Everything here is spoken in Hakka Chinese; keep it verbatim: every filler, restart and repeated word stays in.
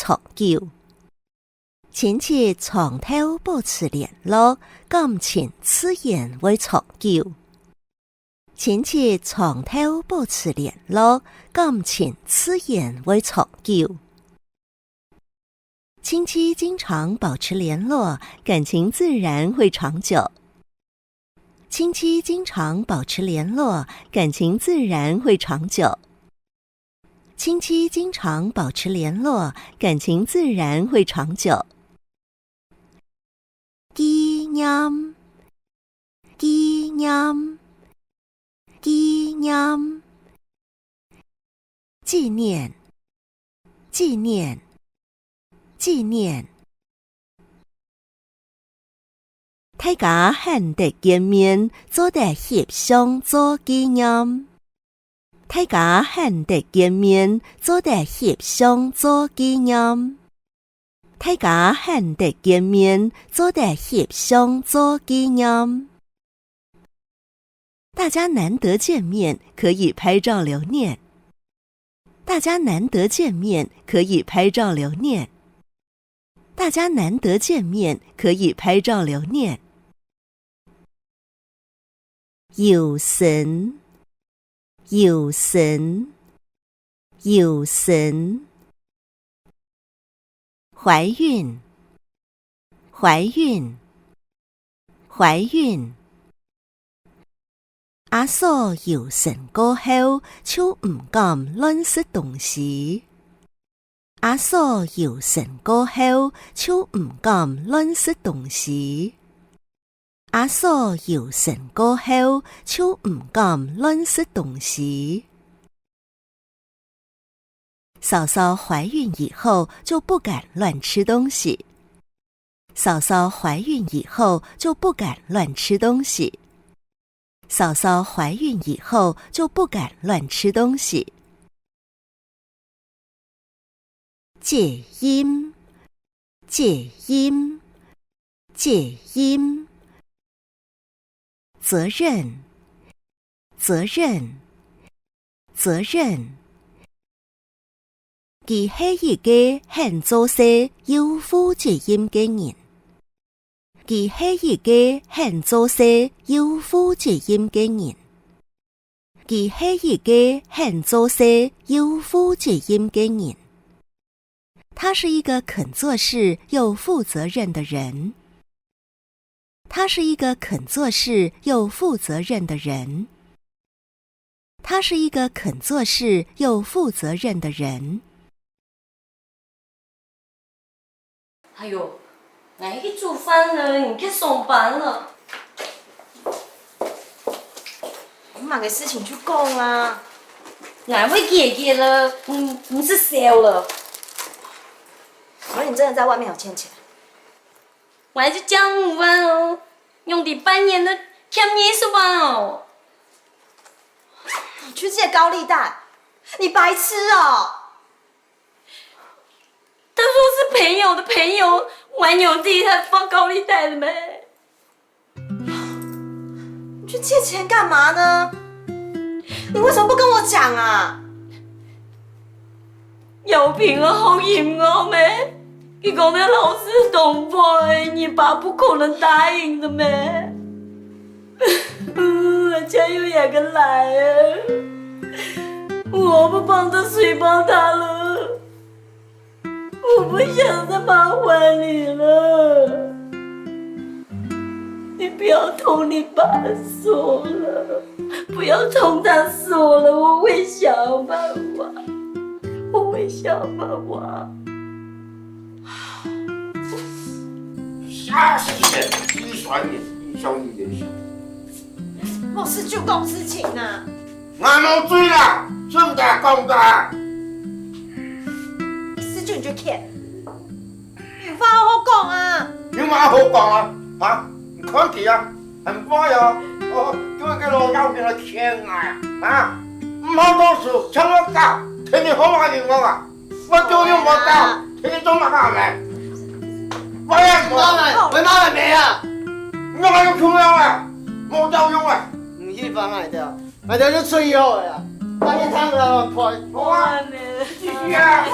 長久。親戚常透保持聯絡，感情自然會長久。親戚常透保持聯絡，感情自然會長久。親戚經常保持聯絡，感情自然會長久。親戚經常保持聯絡，感情自然會長久。親戚經常保持聯絡，感情自然會長久。紀念，紀念，紀念。紀念，紀念，紀念。大家罕得見面，做得翕相做紀念。大家罕得見面，做得翕相做紀念。大家罕得見面，做得翕相做紀念。大家難得見面，可以拍照留念。大家難得見面，可以拍照留念。大家難得見面，可以拍照留念。有身，有身，有身。懷孕，懷孕，懷孕。阿嫂有身過後，就毋敢亂食東西。阿嫂有身過後，就毋敢亂食東西。阿嫂有身過後，就毋敢亂食東西。嫂嫂懷孕以後就不敢亂吃東西。嫂嫂懷孕以後就不敢亂吃東西。嫂嫂懷孕以後就不敢亂吃東西。責任，責任，責任。責任，責任，責任。佢係一個肯做事又負責任个人。佢係一個肯做事又負責任个人。佢係一個肯做事又負責任个人。他是一個肯做事又負責任的人。他是一個肯做事又負責任的人。他是一個肯做事又負責任的人。哎喲，𠊎去煮飯了，你去上班了。有麼个事情就講啊。𠊎會解決了，你，你是笑了。所以你真的在外面有欠錢？ 𠊎就講你哦，用你半年的欠二十萬哦。你去借高利貸，你白痴哦！他說是朋友的朋友，還有地他放高利貸的咩？你去借錢幹嘛呢？你為什麼不跟我講啊？ 姚平啊，好音樂咩？佢講个老師同伙，你爸不可能答應的咩？我家有兩個倈啊，我不幫他，誰幫他了？我不想再麻煩你了。你不要同你爸說了，不要同他說了，我會想辦法。 我會想辦法。啥時間？一雙眼，一雙眼。牧師就講事情啊。𠊎無醉啦，順帶講个。牧師就你就欠。 有話好好講啊！有麼个好講啊？啊，你看佢啊，很壞哦！哦，叫佢个老妖精來欠𠊎啊！啊，毋好讀書，請我教，天天好麼个人講啊？我做用無教，天天做麼个咩？我也無。媽媽，我媽媽沒啊！你還有出息啊？無教用啊！你去幫𠊎的，𠊎就出去後啊！半夜唱歌亂拍。好啊，繼續啊！